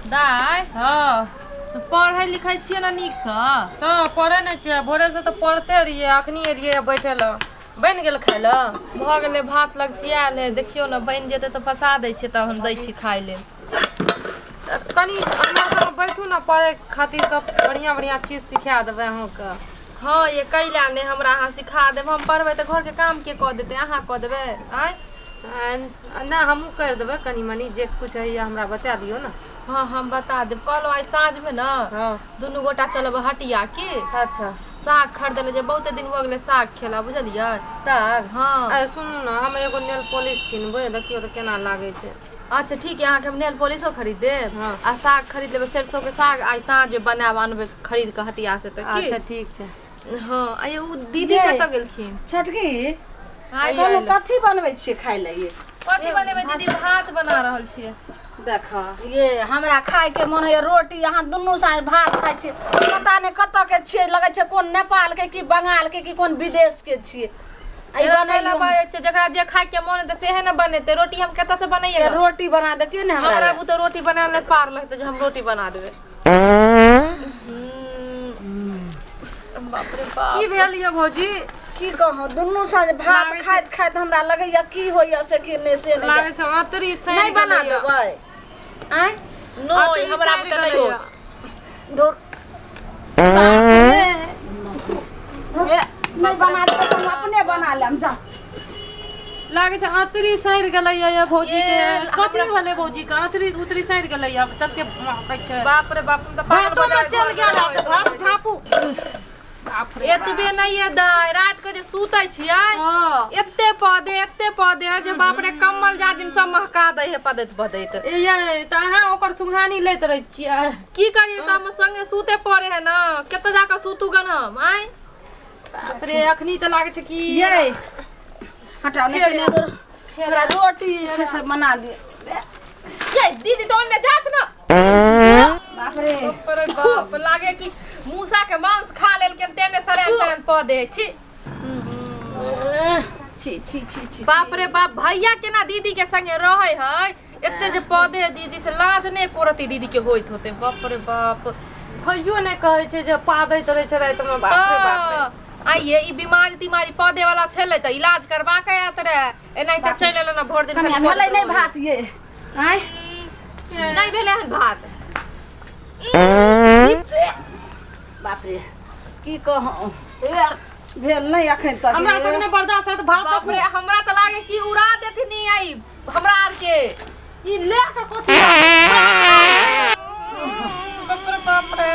दाइ। हँ। तऽ पढ़ै लिखै छियै ने नीकसँ? हँ, पढ़ै नहि छियै। भोरेसँ तऽ पढ़ते रहियै, अखनी एलियै बैठे लए। बनि गेल खाय लए? भऽ गेलै, भात लगचियायल हइ, देखियौ ने, बनि जेतै तऽ फँसा दै छियै, तब हम दै छी खाय लेल। तऽ कनि हमरा सङ्गे बैठू ने पढ़ै खातिर, तऽ बढ़िआँ बढ़िआँ चीज सिखा देबै अहाँके। हँ ये, कैला नहि हमरा अहाँ सिखा देब? हम पढ़बै तऽ घरके काम के कऽ देतै? अहाँ कऽ देबै? आँय? नहि, हमहूँ करि देबै कनि मनि। जे किछु होइए हमरा बता दियौ ने। हँ, हम बता देब। कहलहुँ, आइ साँझमे ने दुनू गोटा चलब हटिया की। अच्छा। साग खरीदे लए, जे बहुते दिन भऽ गेलै साग खेला, बुझलियै? साग? हँ। आ सुनू ने, हम एगो नेल पॉलिश किनबै, देखियौ तऽ केना लागै छै। अच्छा ठीक है, अहाँके हम नेल पॉलिशो खरीद देब। हँ। आ साग खरीद लेबै, सरसों के साग आइ साँझ मे बनायब, आनबै खरीद कऽ हटिया से तऽ की। अच्छा ठीक छै। हँ, आ ये ओ दीदी ये। कतऽ गेलखिन? छोटकी। आइ कहलहुँ आयल। कथी बनबै छियै खाय लए ये? कथी बनेबै दीदी, भात बना रहल छियै। देख ये, हमरा खायके मन होइए रोटी, अहाँ दुनू साँझ भात खाइ छियै। पता नहि कतऽ के छियै, लगै छै कोन नेपालके कि बंगालके कि कोन विदेशके छियै। आ ई एना कैला बनैयौ बाजै छै? जकरा जे खाय के मोन हेतै सेहे ने बनेतै। रोटी हम कतऽ से बनैयै? रोटी बना देतियै ने हमरा हमरा लए। बुते रोटी बनायल नहि पार लगतै जे हम रोटी बना देबै। बाप रे बाप। की भेल यऽ भौजी? की कहूँ, दुनू साँझ भात लागै छै- खाइत खाइत हमरा लगैया की होइया से कि नहि से नहि लागै छै अतरी सड़ि नहि बना गेलैया। देबै आँय? नो अतरी हमरा सड़ि बुते नहि गेलैया। होत। धुर बाप रे। ए, नहि बना देबै तऽ हम अपने बना लेब, जा। लागै छै अतरी सड़ि गेलैया ये भौजी के। ये, कथी भेलै भौजी के? अतरी उतरी सड़ि गेलैया, तते महकै छै। बाप रे बाप, हम तऽ पागल भातो भऽ मे जायब। चलि गेल हत भात, झाँपू। बाप रे। एतबे नहि ये दाइ, राति के जे सुतै छियै, एते पदे एते पदे जे बाप रे, कम्बल जाजिम सब महका दै है पदैत पदैत। ए ये, तऽ अहाँ ओकर सुघानी लैत रहै छियै? की करियै तऽ हम संगे सुते पड़े है ने, कतऽ जाकऽ सुतू गन हम आँय? बाप रे, अखनी तऽ लागै छै कि ये हटाउ ने कनि एगो हमरा रोटी जे छै से बना दिअ। ये दीदी, तो ओन्ने जात न। बाप रे। बाप रे बाप, लागे कि मूसा के मांस खा लेलखिन तेने सड़न सड़न पदे छी। छी छी छी छी। बाप रे बाप, भैया केना दीदी के संगे रहे है? एते जे पदे दीदी से लाज नहि करती दीदी के होइत होते, बाप रे बाप। भैयो नहि कहै छै जे पादैत रहै छै रातिमे, बाप रे बाप रे। तऽ आइये ई बीमारी तीमारी पदे वाला छलै तऽ इलाज करबा के आयत रहे, एनाहिते चलि एलै ने भरि दिन कनिया खाली भेलै पदैत नहि रहै। भात ये आँय? नहि भेलै हन भात। बाप रे, की कहूँ, भेल नहि अखन तक। हमरा सब नहि बर्दाश्त होत भात। बाप रे, हमरा तऽ लागे कि उड़ा देथिन आई हमरा आर के। ई ले के कथी? बाप रे बाप रे,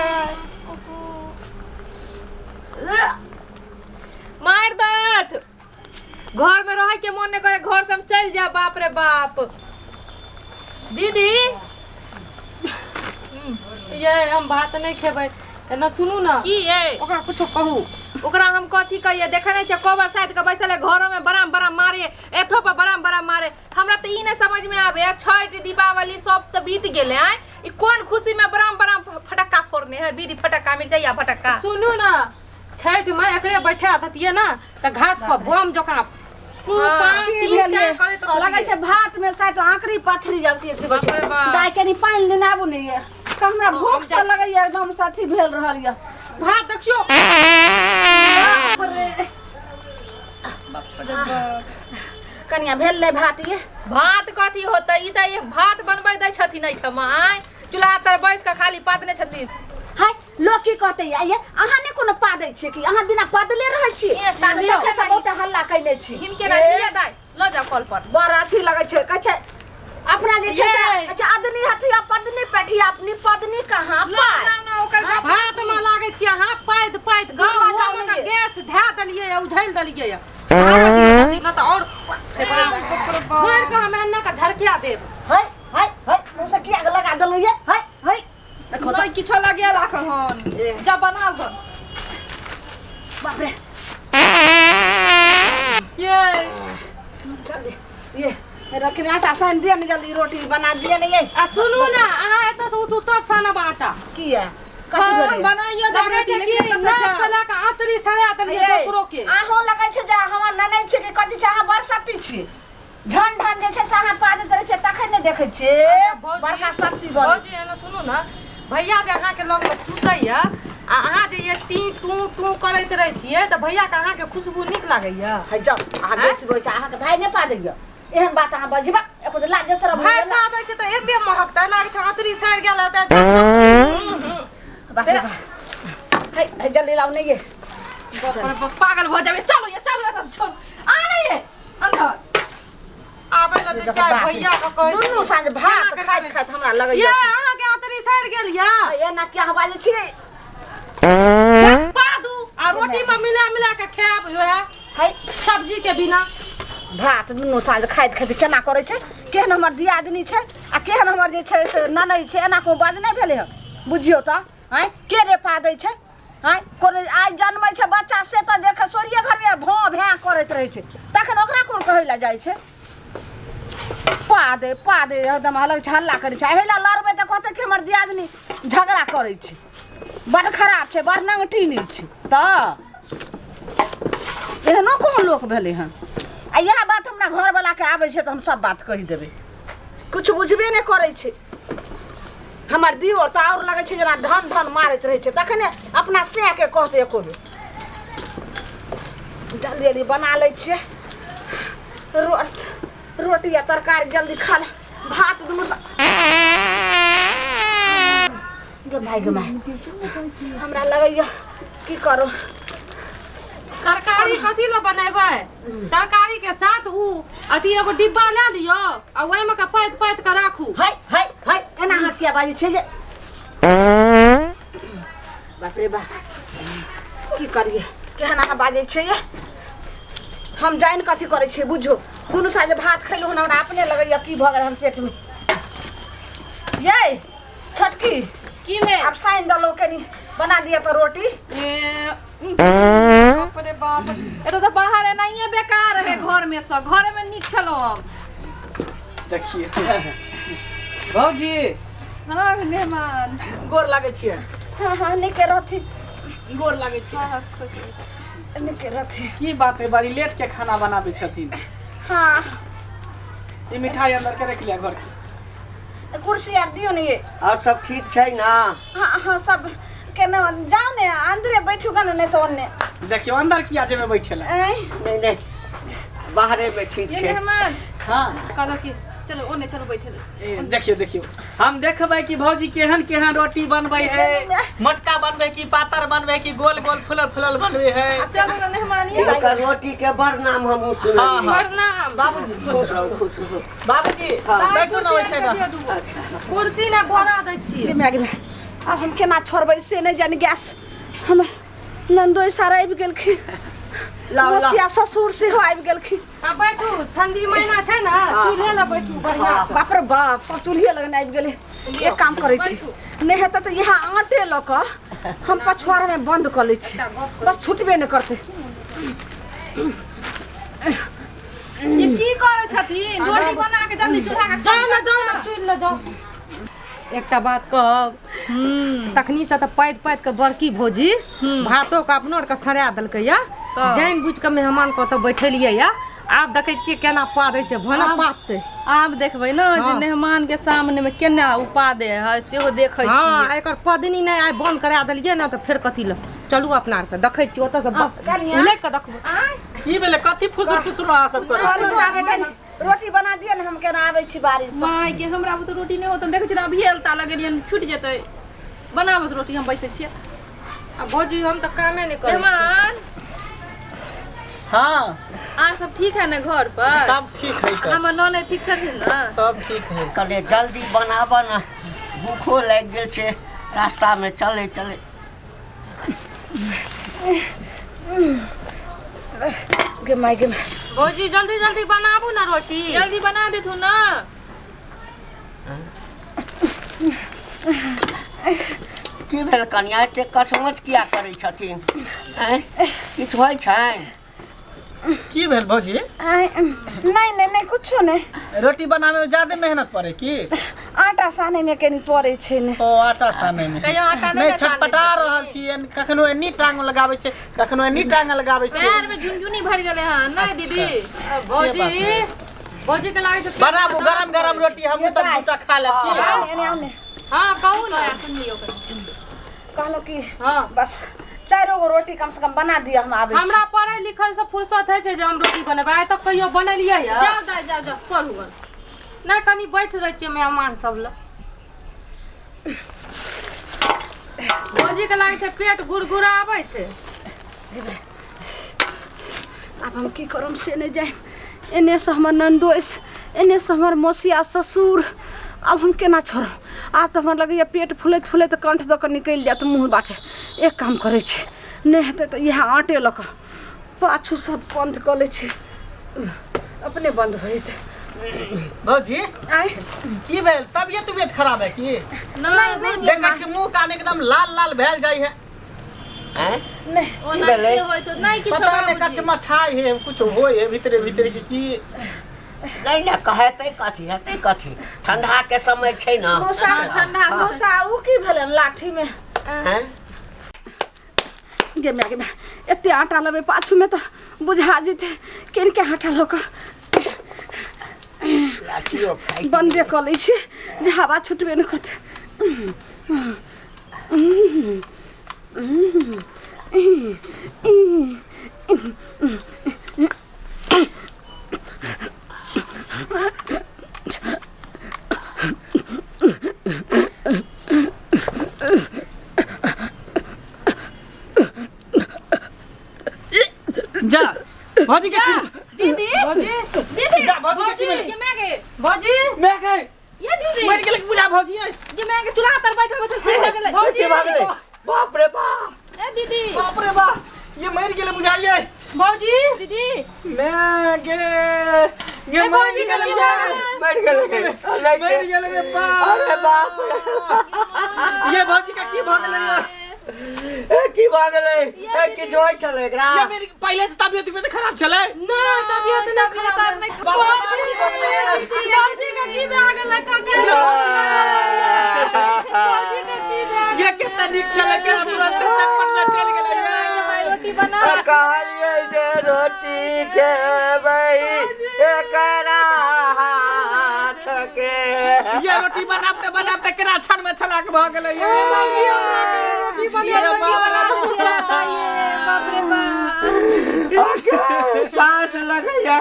मारि दत। घर में रहे के मन नहीं करे, घर से हम चल जाए। बाप रे बाप, दीदी। ये, हम भात नहि खेबै। एना सुनू ने। की ये? ओकरा कुछो कहू। ओकरा हम कथी कहिए? देखे नहीं छियै, कोबर साइड के बैसल है, घरो में बराम बराम मारे, एथो पर बराम बराम मारे। हमरा तऽ ई नहि समझ में आबे, छठ दीपावली सब तऽ बीत गेलै, आँय, ई कोन खुशी में बराम बराम फटक्का फोड़ने है, बीड़ी फटक्का, मिरचैया फटक्का? सुनू ने, छठि में एकरे बैठा देतियै ने तऽ घाट पर बम जकाँ पू पाँ की तीन भेल ये? टा करैत लगै रहतियै। छै भात में शायद आँकड़ी पथरी जलती छै। बाप रे बाप। दाइ, कनि पानि लेने आबू ने ये, तऽ हमरा भूख से लगैया एकदम से अथी भेल रहल ये। भात देखियौ। बाप रे, कनिया, भेल नहि भात ये? भात कथी होतै? ई तऽ ई भात बनबै दै छथिन एहिठमा, आँय, चूल्हा तर बैस कऽ खाली पातने छथिन। हाय, लोक की कहतै? ये अहाँ नहि कोनो पादै छियै कि अहाँ बिना पादले रहै छियै? ए, तानियो। से देखै से बहुते हल्ला कैले छी। हिनके ना लिअ दाइ, लऽ जाउ कल पर। बड़ अथी लगै छै, कहै छै अपना जे छै से ये। अच्छा अदनी हथिया पदनी पेठिया अपनी पदनी कहाँ लऽ पाय। जाउ ने ओकर गप। भात में लागै छियै अहाँ पादि पादि दुर्गा गाँव जाउ मे ने ये। गैस धए देलियै आ उझलि देलियै। आरो दियौ जल्दी, नहि तऽ आओर मारि कऽ हम एन्ना कऽ झरकिया देब। है है है, तू से किया लगा देलहुँ ये? है है, देखो नहि किछो लगेलक हन, जा बनाउ गन। बाप रे। ये। जल्दी ये रखने, आटा सान दिया ने, जल्दी रोटी बना दिया ने ये। आ सुनू ने, अहाँ एतऽ से उठू तब सानब आटा। किया, कथी हाँ, भेलै? बनाइयो देब लागै रोटी, छै कि लेकिन एतऽ से नाक जाउ। से लऽ कऽ आँतरी सड़ा देलियै ये, दोसरो के। अहूँ लगै छै जे हमर ननैद छै कि कथी छै, अहाँ बरसती छी, ढन ढन जे छै से अहाँ पादैत रहै छियै, तखन नहि देखै छियै। भौजी, बड़का शक्ति बनै। भौजी, एना सुनू ने, भैया जे अहाँके लगमे सुतैया आ अहाँ जे ये टी टू टू करैत रहै छियै तऽ भैयाके अहाँके खुशबू नीक लागैया? है जाउ, अहाँ बेसी बोलै छै, अहाँके भाय नहि पा दैया। एहन बात अहाँ बजबा एको दिन लाज शरम भाय होइए पा दै छै तऽ एते महकतै, लागै छै अतरी सड़ि गेल हेतै। बाप रे बाप, है है जल्दी लाउ नहीं ये। बाप रे बाप, पागल भऽ जाबे। चलो ये, चलो एतऽ छोड़ आ नहीं ये अंदर आबै लए तऽ चाहे भैया के कहै दुनू साँझ भात खाइत खाइत हमरा लगैया ये अहाँके अतरी सड़ि गेल या एना किया अहाँ बाजै छियै? पादू आ रोटी में मिला मिला के खायब वएह है सब्जी के बिना। भात दुनू साँझ खाइत खाइत केना करै छै? केहन हमर दियादनी छै आ केहन हमर जे छै से ननैद छै, एना कोनो बाज नहि भेलै हँ? बुझियौ तऽ आँय के रे पा दै छै? आँय कोनो आइ जन्मै छै बच्चा से तऽ देख सोरिये घरमे भौं भैं करैत रहै छै, तखन ओकरा कोन कहै लए जाइ छै? पा दे पा दे, एकदम अलग छै, हल्ला करै छै। एहि लए लड़बै तऽ कहतै कि हमर दियादनी झगड़ा करै छै, बड़ खराब छै, बड़ नंगटी छै। तऽ एहनो कोन लोक भेलै हन? आ इएह बात हमरा घरवलाके आबै छै तऽ हम सब बात कहि देबै। किछु बुझबे नहि करै छै हमर दियोर, तऽ आओर लगै छै जेना ढन ढन मारैत रहै छै, तखने अपना सएहके कहतै एको बेर। जल्दी जल्दी बना लै छियै रोटी आ तरकारी, जल्दी खा ले भात दुनू। गे माय गे माय, हमरा लगैया की करू? तरकारी कथी लए बनेबै? तरकारी के साथ उ अथी एगो डिब्बा लए लियौ आ ओहिमे के पाति पाति के राखू। है है है, एना अहाँ किया बाजै छियै जे? बाप रे बाप, की करियै? केहन अहाँ बाजै छियै? हम जानि कथी करै छियै बुझू। दुनू साँझ भात खैलहुँ हन, हमरा अपने लगैया की भऽ गेल हन पेटमे। यै छोटकी, की भेल? आब सानि देलहुँ, कनि बना दिअ तऽ रोटी। ए, बाप रे बाप, एतऽ तऽ बाहर एनाहिए बेकार है घर में से, घरे में नीक छलहुँ हम। देखिए भौजी। हाँ मेहमान, गोर लागै छियै। हाँ हाँ, नीके रहथी। गोर लागै छियै। हाँ, खुश रही। नीके रहथी। की बात है, बड़ी लेट के खाना बनाबै छथिन? हाँ। ई मिठाई अंदर के रख लिया घर के। कुर्सी आर दियौ ने ये। और सब ठीक छै ना? हाँ हाँ, सब केने जाउ ने, अंदरे बैठू गा ने, नहीं तऽ ओन्ने। देखियौ, अंदर किया जेबै बैठे ला? ऐं, नहीं नहीं, बाहरे में ठीक ये छै। मेहमान, हाँ, कहलक कि चलो ओने चलो बैठे ले। ए, देखियौ देखियौ, हम देखबै कि भौजी केहन केहन रोटी बनबै है, मोटका बनबै कि पातर बनबै कि गोल गोल फुलल फुलल बनबै है। चलो ना मेहमान ये। हिनकर रोटी के बड़ नाम हमहूँ हाँ, सुनलियै। हाँ। प्रणाम। बाबूजी, खुश रहू, खुश रहू। बाबूजी, हाँ। बैठू ना वैसे ना। दियौ दूगो। अच्छा। कुर्सी ने बोरा दै छियै। गे माय गे माय, आब हम केना छोड़बै से नहि जानि। गैस हमर नन्दोइ सार आबि गेलखिन, लाउ लाउ। मसिया ससुर सेहो आबि गेलखिन। आ बैठू, ठंडी महीना छै ने, चूल्हे लग बैठू बढ़िआँ से। बाप रे बाप, सब चूल्हे लगने आबि गेलै। एक काम करै छी, नहि हेतै तऽ इएह आटे लऽ कऽ हम पछुआरमे बन्द कऽ लै छी, बस छुटबे नहि करतै। ये की करै छथिन? रोटी बना के जल्दी चूल्हा के जाउ ने, जाउ ने, चूल्हि लग जाउ। एकटा बात कहब? तखनी से तऽ पाति पाति के बड़की भौजी भातो के अपनो आरके सड़ा देलकै या। जानि बुझि कऽ मेहमान के ओतऽ बैठेलियै या, आब देखै छियै केना पादै छै, भने पातै। आब देखबै ने जे हाँ। मेहमान के सामने में केना उपादे है सेहो देखै हँ छियै। एकर पदनी नहि आइ बंद करा देलियै ने तऽ फेर कथी लए? चलू, अपना आरके देखै छियै ओतऽ से कनिया। उलटि कऽ देखबै। की भेलै? कथी फुसुर फुसुर अहाँ सब करै छी? कहलहुँ जाके कनि रोटी बना दिअ ने, हम केना आबै छी बारिश। माय के, हमरा बुते रोटी नहि होतन, देखै छियै ने अभिये अलता लगेलियन, छुटि जेतै। बनाबत रोटी, हम बैसै छियै। आ भौजी, हम तऽ कामे नहि करै छियै। मेहमान। हाँ। आर सब ठीक है ने घर पर? सब ठीक है तऽ। हमर ननैद ठीक छथिन ने? सब ठीक है। कने जल्दी बनाबऽ ने, भूखो लागि गेल छै रास्तामे चले चले। गे माय गे माय। भौजी, जल्दी जल्दी बनाबू ने रोटी। जल्दी बना देथु ना। की भेल कनिया, एते कसमच किया करै छथिन? आँय, किछु होइ छनि? की भेल भौजी? आँय, नहि नहि नहि, कुछो नहि। रोटी बनावे में ज्यादा मेहनत पड़े की? आटा सानैमे कनि पड़ै छै ने। ओ, आटा साने में। कहियो आटा नहि नहि छटपटा रहल छी, कखनो एन्नी टांग लगाबै छै, कखनो एन्नी टांग लगाबै छै। पैर में झुनझुनी भरि गेलै हन नहि दीदी? भौजी, भौजी के लागै छै पेट बनाबू में गरम गरम रोटी, हमहूँ सब दूटा खा लेब की? आउ ने, एने आउ ने। हां कहू ना। सुन लियो कनी। कहलो कि हां बस 4 गो रोटी कम से कम बना दिया, हम आबै छी। हमरा पढ़ै लिखै से फुर्सत होइ छै जे हम रोटी बनेबै, आइ तक कहियो बनेलियै या? जाओ दाइ, जाओ जाओ पढ़ू गन। नहि कनी बैठ रहै छियै मेहमान सब लग। भौजी के लागै छै पेट गुड़गुड़ाबै छै। आब हम की करम से नहि जानि। एने से हमर ननदोस, एने से हमर मौसिया ससुर, आब हम केना छोड़ब? आब तऽ हमरा लगैया पेट फुलैत फुलैत कंठ दऽ कऽ निकलि जायत मुँह बाटे। एक काम करै छी, नहि हेतै तऽ इएह आटे लऽ कऽ पाछू सब बंद कऽ लै छी, अपने बंद भऽ जेतै। भौजी आँय की भेल? तबियत उबियत खराब है की? नहीं नहीं, देखै छी मुंह कान एकदम लाल लाल भेल जाइ है। आँय नहि ओ की नहीं भेलै? होय तो नहीं किछो पता नहीं बाबूजी। कछ मछाई है, कुछ होय है भीतरे भीतरे की की नहीं ना कहते कथी हेतै कथी, ठंडा के समय छै ना। मौसा ठंडा मौसा उ की भेलै लाठी में? आँय गे माय गे माय, एते आटा लेबै पाछू में तऽ बुझा जेतै। केनके आटा लऽ कऽ लाठियो फाटि बंदे कऽ लै छियै जे हवा छुटबे नहि करतै। जा भौजी के की दीदी भौजी दीदी जा भौजी के की भेलै? के मैं गे भौजी मैं गए ये दीदी मर गेलै बुझा भौजी जे मैं के चूल्हा तर बैठल बैठल खा गेलै। के भऽ गेलै? बाप रे बाप। ए दीदी बाप रे बाप, ये मर गेलै बुझाइए। भौजी दीदी मैं गे ये मर भौजी, गेलै की बुझा। मरि गेलै। मर गेलै रे बाप। अरे बाप रे। ये भौजी का की भऽ गेलै ये? ए की भऽ गेलै? ए किछु होइ छलै एकरा? ये मेरी पहले से तबियत उबियत खराब छलै। नहि तबियत नहि खराब। नहीं बाप रे बाप, की भऽ गेलै? भौजी के की भए गेलै काका? भौजी के की भए ये कितना नीक छलै के तुरंत चटपट में चलि गेलै ये। रोटी बना कहलियै जे रोटी खेबै एकरा हाथ के। ये रोटी बनाबते बनाबते केना क्षण में छलाक भऽ गेलै ये। रोटी बना अरे बाप रे बाप। बाप रे बाप। अके साँस लगैया,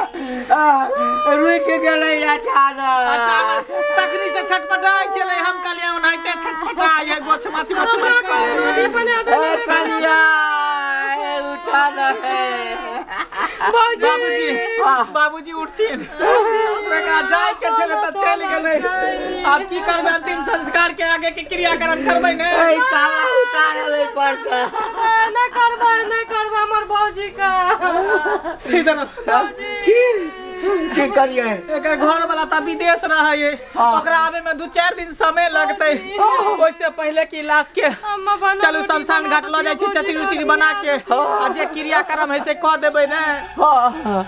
रुकि गेलैया चादर। अचानक तखनी से छटपटाइ छलै, हम कहलियै ओनाहिते छटपटाइ है गोछ माछ गोछ माछ करे। रोटी बना दे। ए कनिया, ए उठा न है। बाबूजी बाबूजी उठथिन, एकरा जाय के छलै तऽ चलि गेलै। आब की करबै? अंतिम संस्कार के आगे के क्रियाक्रम करबै ने? ए ताला उतारबै पर से। नहि करबै, नहि करबै हमर भौजी के। इधर की की करियै? एकर घर वाला तऽ विदेश रहै, ओकरा आबे में 2-4 दिन समय लगतै। ओहिसे पहिले की लाश के चलू शमशान घाट लऽ जाइ छी, चचरी उचरी बना के आ जे क्रियाक्रम है से कऽ देबै ने। हाँ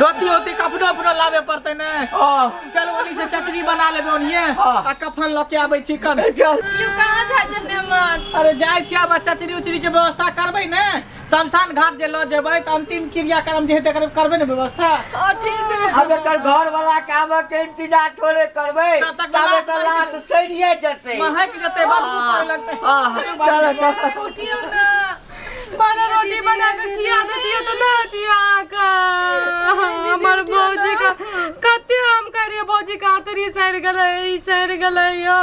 धोती उती कपड़ो अपनो लाबे पड़तै ने। हाँ चल ओनी से चचरी बना लेबै ओनिये हाँ। आ कफन लऽ के आबै छी कन। चल you कहाँ जाइ छै मेहमान? अरे जाइ छी आब चचरी उचरी के व्यवस्था करबै ने। शमशान घाट जे लऽ जेबै तऽ अंतिम क्रियाक्रम जे हेतै करबै ने व्यवस्था। ओ ठीक है। अब एकर घर वाला के आबऽ के इंतजार थोड़े करबै, तब तक तबे लाश तऽ लाश सड़िए जेतै। महक जेतै, बदबू करे लगतै। हाँ, चलू चल बाबूजी। चल। उठियो ना। बड़ा रोटी बना के खिया देतियै तऽ नहि हेतियै अहाँके। हमर भौजी के कते हम करियै, भौजी के आतरी सड़ि गेलै, ई सड़ि गेलै यौ।